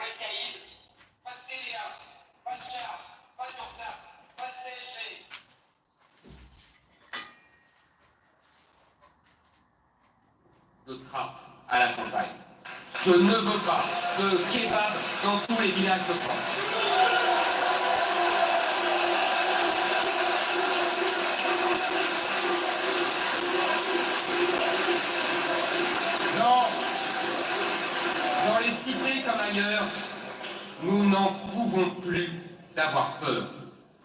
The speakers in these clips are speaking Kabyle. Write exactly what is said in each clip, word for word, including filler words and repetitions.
Pas de T V A, pas de charges, pas d'URSSAF, pas de C S G. De trappe à la campagne. Je ne veux pas de kebab dans tous les villages de France. Non. Dans les cités comme ailleurs, nous n'en pouvons plus d'avoir peur.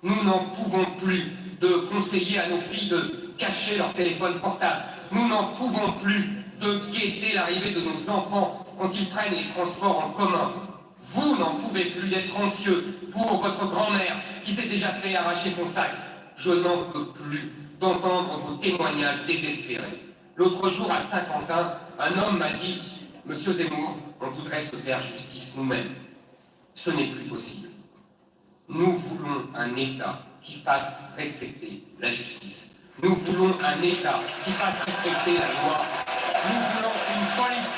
Nous n'en pouvons plus de conseiller à nos filles de cacher leur téléphone portable. Nous n'en pouvons plus de guetter l'arrivée de nos enfants quand ils prennent les transports en commun. Vous n'en pouvez plus d'être anxieux pour votre grand-mère qui s'est déjà fait arracher son sac. Je n'en peux plus d'entendre vos témoignages désespérés. L'autre jour, à Saint-Quentin, un homme m'a dit : « Monsieur Zemmour, on voudrait se faire justice nous-mêmes. Ce n'est plus possible. Nous voulons un État qui fasse respecter la justice. Nous voulons un État qui fasse respecter la loi. Nous voulons une police.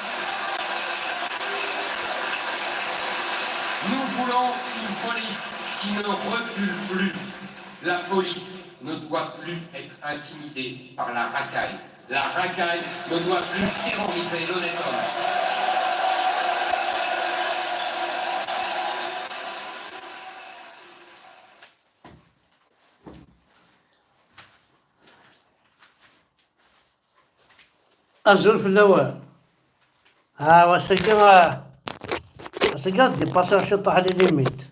Nous voulons une police qui ne recule plus. La police ne doit plus être intimidée par la racaille. La racaille ne doit plus terroriser l'honnête homme. » Azul fell-awen. Ah, ass-agi, ah, ass-agi ad dipasiɣ ciṭuḥ les limites.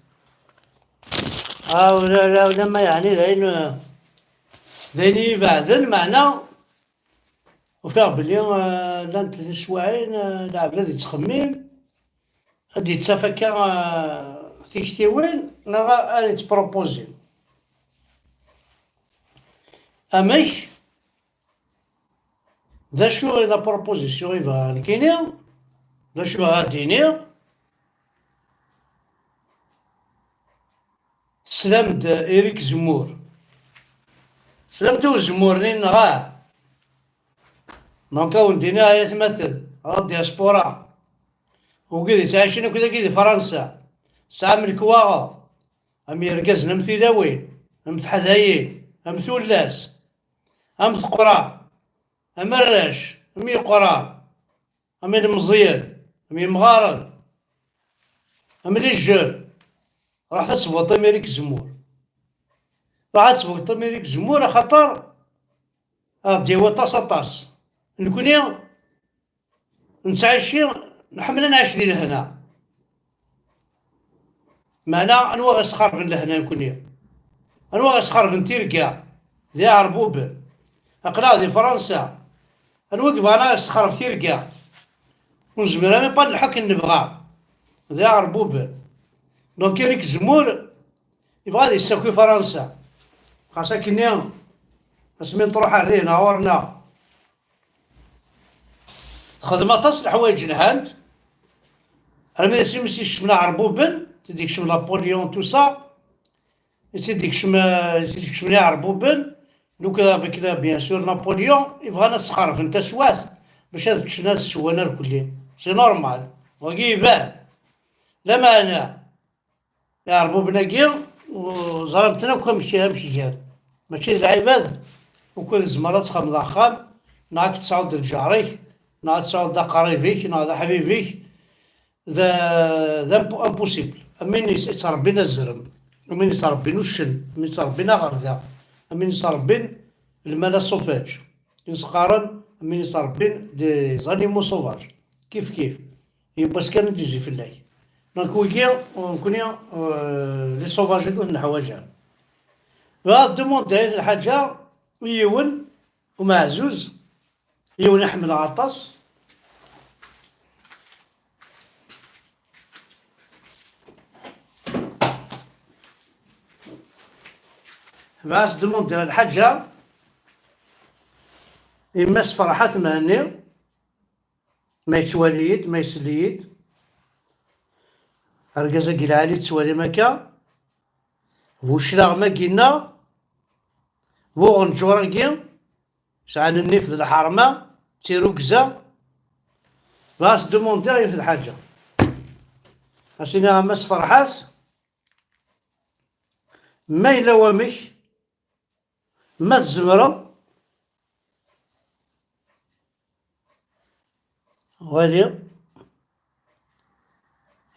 Ah, ula, ula, ula ma yeɛni d ayen, d ayen i yi-ibeɛden, meɛna ufiɣ belli, ah, llant teswiɛin, ah, lɛebd ad yettxemmim, ad yettaf akka, ah, tiktiwin, neɣ ad yettprupuzi. Amek? D acu i la proposition i bɣiɣ nekkini? D acu bɣiɣ ad d-iniɣ? Teslam-d Eric Zemmour. Teslam-d i uzemmur-nni neɣ ah? Donc, a wen-d-iniɣ ay atmaten, ɣer diaspora, wigi d-yettɛicin akk dagi di Fransa, tesɛam lekwaɣeḍ, am yergazen, am tilawin, am teḥdayin, am tullas, am teqra, am arrac, am yiqra, am ilemẓiyen, am yimɣaren, am les jeunes. Ruḥet ad tvuṭim Eric Zemmour. Ruḥet ad tvuṭim Eric Zemmour, axaṭer ad d-yawi aṭas, aṭas. Nekni nettɛici, nḥemmel ad nɛic di lehna. Meɛna anwa ɣ-isxerben lehna nekni? Anwa ɣ-isxerben tirga d iɛerbuben? Aql-aɣ di Fransa. Anwa i yebɣan ad ɣ-isxerb tirga? Ur nezmir ara ad nlḥu akken nebɣa d iɛerbuben. Donc Eric Zemmour yebɣa ad yessaki Fransa. Xas akkenni asmi n truḥ ar dihin ɣur-neɣ, texdem aṭas n leḥwayeǧ lhant, armi d asmi i s-yekcem iɛerbuben, i t-id-yekcem Napoléon, tout ça, i t-id-yekcem, i t-id-yekcem iɛerbuben, donc avec la, bien sûr, Napoléon, i bɣan ad sxerben taswiɛt bac ad ččen, ad swen irkelli. C'est normal. Wagi iban. Lameɛna iɛerbuben-agi, ẓriɣ-ten akk amek, amek gan. Mačči d lɛibad, ukud tzemreḍ ad txedmeḍ axxam, neɣ ad k-tesɛuḍ d lǧar-ik, neɣ ad tesɛuḍ d aqrib-ik, neɣ d aḥbib-ik. D, d imp-, impossible. Am win yettrebbin azrem, am win yettrebbin uccen, am win yettrebbin aɣerda, am win yettrebbin lmala sauvage. I s-qqaren am win yettrebbin des animaux sauvages. Kif kif. Yiwwas kan ad d-izzi fell-ak. Donc wigi, nekkni, euh, les sauvages-agi ur ten-neḥwaǧ ara. Bɣiɣ ad d-demandiɣ yiwet lḥaǧa i yiwen umeɛzuz, yiwen i ḥemmleɣ aṭas. Bɣiɣ ad s-demandiɣ lḥaǧa i Mass Ferḥat Mhenni. Ma yettwali-yi-d, ma isell-iyi-d, argaz-agi lɛali tettwalim akka, bu cclaɣem-agi-nneɣ, bu uɣenǧur-agi, sɛan nnif d lḥerma, d tirugza, bɣiɣ ad s-demandiɣ yiwet lḥaǧa. As-iniɣ a Mass Ferḥat, ma yella wamek, ma tzemreḍ, wali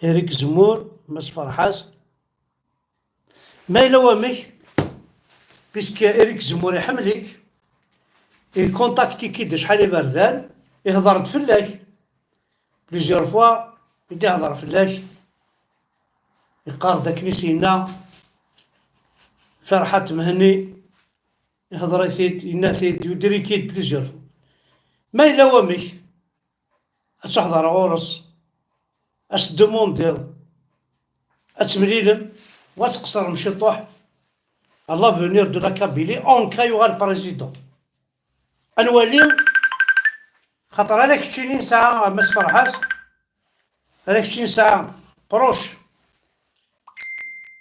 Eric Zemmour, Mass Ferḥat, ma yella wamek, puisque Eric Zemmour iḥemmel-ik, ikontakti-k-id acḥal iberdan, ihḍer-d fell-ak, plusieurs fois i d-ihḍer fell-ak, iqqar-d akken i s-yenna Ferḥat Mhenni, ihḍer-it-id, yenna-t-id, yuder-ik-id plusieurs fois. Ma yella wamek, ad teḥḍer ɣur-s, ad s-demandiḍ, ad temlilem, wa tqeṣrem ciṭuḥ, à l'avenir de la Kabylie, en cas yuɣal président. Ad nwali, xaṭer ala keččini nesɛa Mass Ferḥat, ala keččini nesɛa proche,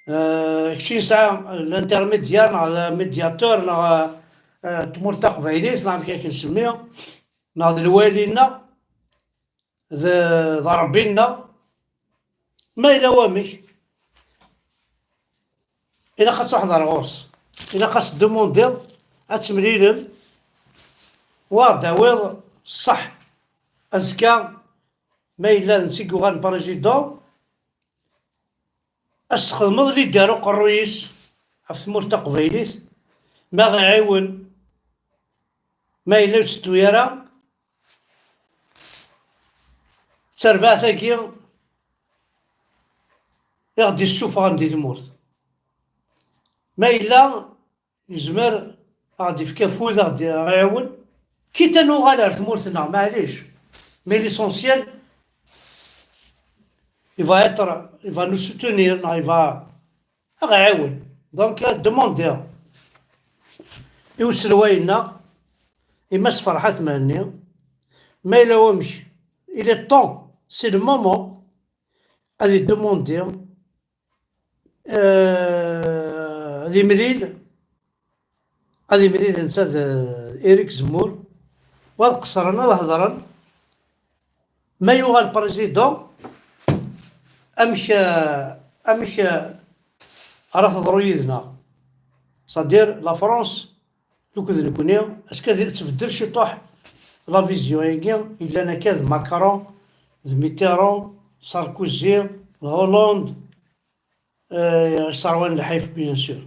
euh, keččini nesɛa l'intermédiaire neɣ le médiateur neɣ, euh, tmurt taqbaylit neɣ amek akken nsemmi, neɣ d lwali-nneɣ, d, d Ṛebbi-nneɣ, ma yella wamek, ilaq ad truḥeḍ ar ɣur-s, ilaq ad s-demandiḍ ad temlilem, wa d-tawiḍ ṣṣeḥ. Azekka, ma yella d netta i yuɣalen président, ad s-txedmeḍ leader uqerruy-is ɣef tmurt taqbaylit, ma ɣ-iɛiwen, ma yella ur tetteddu ara, d tarbaɛt-agi i ɣ-d-issufɣen di tmurt. Ma yella yezmer ad ɣ-d-ifk afud, ad ɣ-d-iɛiwen, quitte ad nuɣal ar tmurt-nneɣ, maɛlic. Mais l'essentiel, il va être, il va nous soutenir, neɣ il va aɣ-iɛiwen. Donc, ad demandiɣ i uselway-nneɣ, i Mass Ferḥat Mhenni, ma yella wamek, il est temps, c'est le moment, ad idemandi, euh, ad imlil, ad imlil netta d Eric Zemmour, wa ad qeṣren, ad hedren, ma yuɣal président, amek, euh, amek, euh, ara teḍru yid-neɣ? C'est-à-dire, la France, lukud nekni, est-ce que ad tbeddel ciṭuḥ la vision-agi yellan akka d Macron, d Mitterrand, Sarkozy, Hollande, euh, iṣerwan lḥif, bien sûr.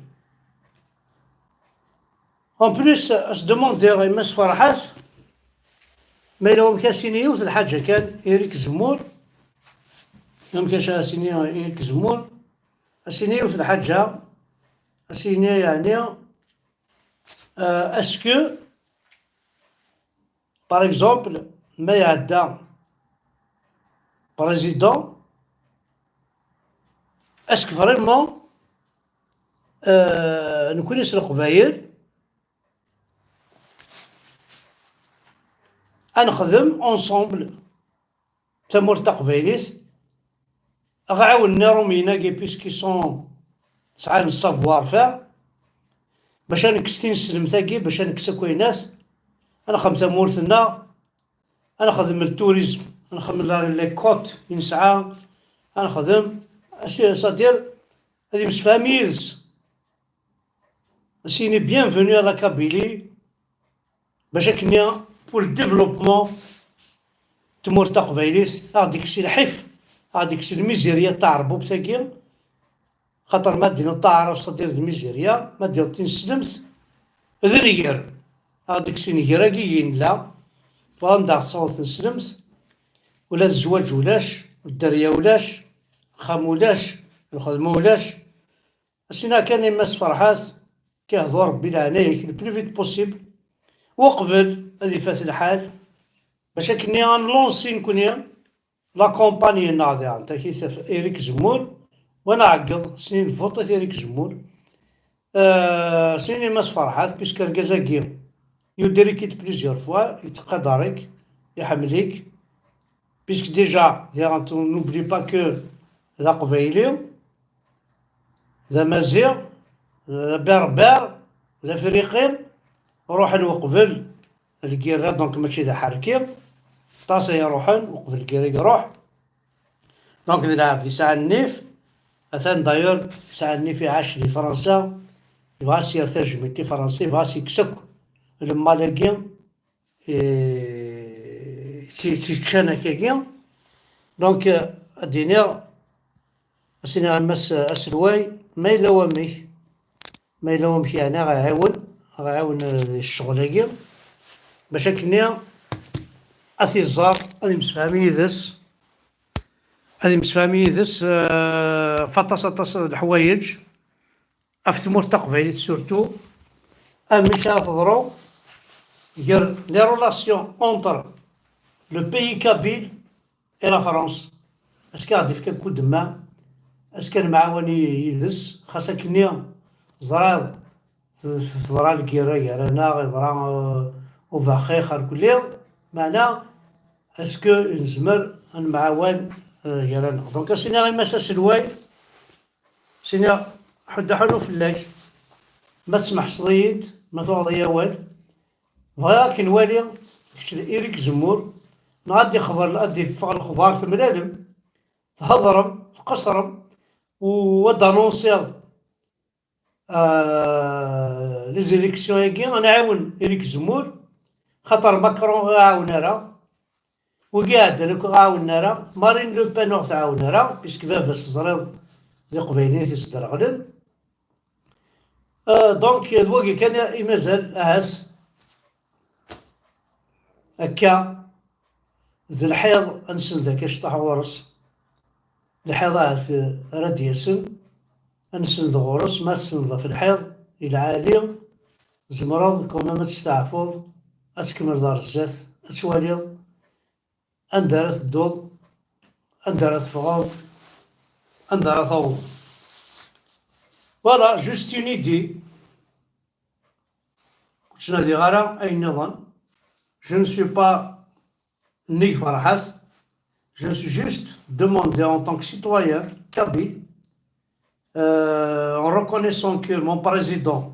En plus, ad s-demandiɣ i Mass Ferḥat, ma yella wamek ad s-ini yiwet lḥaǧa kan, Eric Zemmour, amek ad s-ini Eric Zemmour, ad s-ini yiwet lḥaǧa, ad s-ini, yeɛni, euh, est-ce que, par exemple, ma iɛedda président, est-ce que vraiment, euh, nekni s Leqbayel, ad nexdem ensemble tamurt taqbaylit, ad ɣ-ɛawnen Iṛumyen-agi, puisqu'ils sont, sɛan savoir-faire, bac ad nekkes tineslemt-agi, bac ad nekkes akk ayenat, ad nexdem tamurt-nneɣ, ad nexdem le tourisme, ad nexdem la, les côtes i nesɛa, ad nexdem, c'est-à-dire, ad imsefham yid-s. Ad s-yini bienvenue à la Kabylie, bac akken, pour le développement n tmurt taqbaylit, ad ɣ-d-ikkes lḥif, ad ɣ-d-ikkes lmizirya n taɛerbubt-agi, xaṭer ma d-tiniḍ taɛrabt, c'est-à-dire d lmizirya, ma d-tiniḍ tineslemt, d nnger, ad ɣ-d-ikkes nnger-agi i nella, tura ad aɣ-d-taweḍ tneslemt, ula d zzwaǧ ulac, dderya ulac, axxam ulac, lxedma ulac, Asina kan i Mass Ferḥat, kihdu Rebbi leɛnaya-k le plus vite possible, uqbel ad ifat lḥal, bac akken ad nlansi nekni la campagne-nneɣ diɣen, takit ɣef Eric Zemmour, wa nɛeggeḍ, snin votit Eric Zemmour, euh, snin i Mass Ferḥat, puisque argaz-agi yuder-ik-id plusieurs fois, yettqadar-ik, iḥemmel-ik, puisque déjà, diɣen, n'oublie pas que d aqbayli, d amaziɣ, d aberber, d afriqi, ruḥen uqbel lgirra, donc mačči d aḥerki, aṭas ay iruḥen uqbel lgirra i iruḥ. Donc, d lɛebd yesɛa nnif. Atan d'ailleurs yesɛa nnif, iɛac di Fransa. Yebɣa a s-yerr tajmilt i Fransa, yebɣa a s-yekkes akk lemmal-agi, eh, tt-, tt-yeččan akkagi. Donc, eh, ad d-iniɣ, a s-iniɣ a Mass aselway, ma yella wamek, ma yella wamek, yeɛni, ad ɣ-iɛiwen, ad ɣ-iɛiwen, eh, di ccɣel-agi, bac akkenni ad t-iẓer, ad imsefham yid-s, ad imsefham yid-s, eh, f aṭas, aṭas n leḥwayeǧ, ɣef tmurt taqbaylit surtout, amek ara teḍru gar les relations entre le pays kabyle et la France. Est-ce que ad d-ifk akk udemma, est-ce que ad nemɛawan i-, yid-s, xas akkenni ẓriɣ t-, t-, teḍra lgirra gar-aneɣ, yeḍra, euh, ubaxix ar kulli, meɛna est-ce que nezmer ad nemɛawan, euh, gar-aneɣ? Donc, a s-iniɣ i Mass aselway, a s-iniɣ ḥedd aḥunu fell-ak, ma tesmeḥseḍ-iyi-d, ma tuɣeḍ-iyi awal, bɣiɣ ad k-nwali, kečč d Éric Zemmour, neɣ ad d-ixber, ad d-iffeɣ lexbar, temlalem, thedrem, tqeṣrem, u ad d-anunsiḍ, euh, les élections-agi, ad nɛiwen Éric Zemmour, xaṭer Macron ur ɣ-iɛawen ara, wigi iɛeddan akk ur ɣ-ɛawnen ara, Marine Le Pen ur ɣ-tɛawen ara, puisque baba-s teẓriḍ d iqbayliyen i t-isderɣlen. Euh, donc, d wagi kan i mazal, ahat akka, d lḥiḍ ad nsend akka cṭaḥ ɣur-s, d lḥiḍ ahat ara d-yasen, ad nsend ɣur-s, ma tsendeḍ ɣef lḥiḍ i lɛali, tzemreḍ quand même ad testeɛfuḍ, ad tkemmleḍ ar zdat, ad twaliḍ anda ara tedduḍ, anda ara teffɣeḍ, anda ara tawḍeḍ. Voilà, juste une idée. Ur ttnadiɣ ara ayen nniḍen. Je ne suis pas nnig Ferḥat. Je suis juste demandé en tant que citoyen kabyle, euh, en reconnaissant que mon président,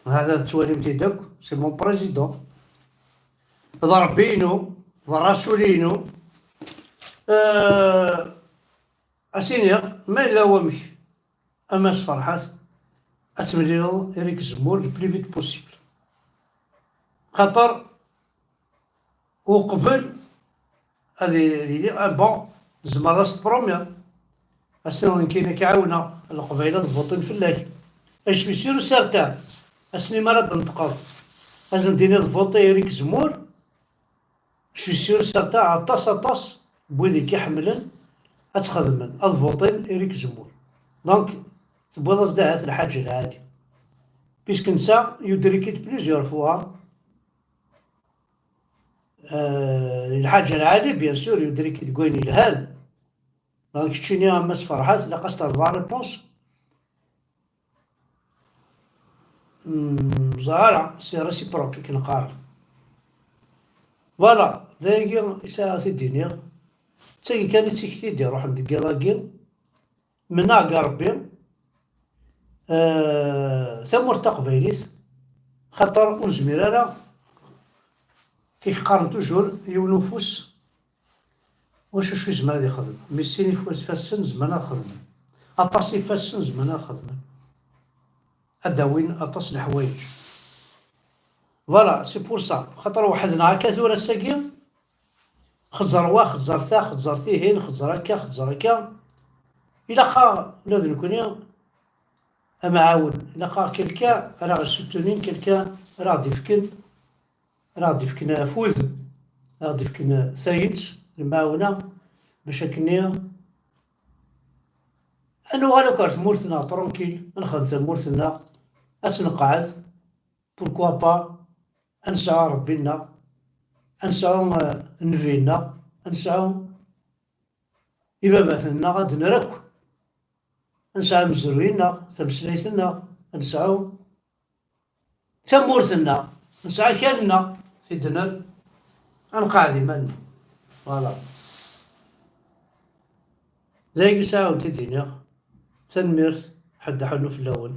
hada tettwalim-t-id akk, c'est mon président, d Rebbi-inu, d Rasul-inu, euh, a s-iniɣ, ma yella wamek, a Mass Ferḥat, ad temlileḍ Éric Zemmour le plus vite possible. Xaṭer uqbel ad i-, ad yili, ah, bon, tzemreḍ ad s-tpromiḍ. Ass-a nekkini ad k-ɛawneɣ, Leqbayel ad votin fell-ak. Et je suis sûr et certain, ass-nni mi ara d-tneṭqeḍ, ad sen-tiniḍ voter Éric Zemmour, je suis sûr et certain, aṭas, aṭas n wid i k-iḥemmlen ad txedmen, ad votin Éric Zemmour. Donc, tewwiḍ-as-d ahat lḥaǧa lɛali. Puisque netta yudrik-d plusieurs fois, euh, lḥaǧa lɛali, bien sûr, yudrik-d deg wayen yelhan. Donc, keččini a Mass Ferḥat, ilaq ad s-terreḍ la réponse. Hmm, ẓer ara, c'est réciproque, akken qqaren. Voilà, d ayagi i sɛiɣ ad t-id-iniɣ. D tagi kan i d tikti d-iruḥen deg yiḍ-agi. Mennaɣ deg Rebbi, euh, tamurt taqbaylit, xaṭer ur nezmir ara, kif qqaren toujours, yiwen ufus, wacu acu yezmer ad ixdem? Mi sin ifassen zemren ad xedmen. Aṭas ifassen zemren ad xedmen. Ad d-awin aṭas n leḥwayeǧ. Voilà, c'est pour ça. Xaṭer weḥd-neɣ akka tura ass-agi, xeẓẓer wa, xeẓẓer ta, xeẓẓer tihin, xeẓẓer akka, xeẓẓer akka. Ilaq-aɣ ula d nekkni amɛawen. Ilaq-aɣ quelqu'un ara ɣ-issutenin, quelqu'un ara ɣ-d-ifken, ara ɣ-d-ifken afud, ara ɣ-d-ifken tayet, lemɛawna, bac akkenni ad nuɣal akk ar tmurt-nneɣ tranquille, ad nexdem tamurt-nneɣ, ad tt-nqeɛɛed, pourquoi pas, ad nesɛu Rebbi-nneɣ, ad nesɛu, euh, nnbi-nneɣ, ad nesɛu ibabaten-nneɣ, ad d-nerr akk, ad nesɛu amezruy-nneɣ, tameslayt-nneɣ, ad nesɛu tamurt-nneɣ, nesɛa akal-nneɣ, tidner, ad nqeɛɛed iman-nneɣ. Voilà. D ayen i sɛiɣ ad wen-t-id-iniɣ. Tanemmirt, ḥedd aḥunnu fell-awen.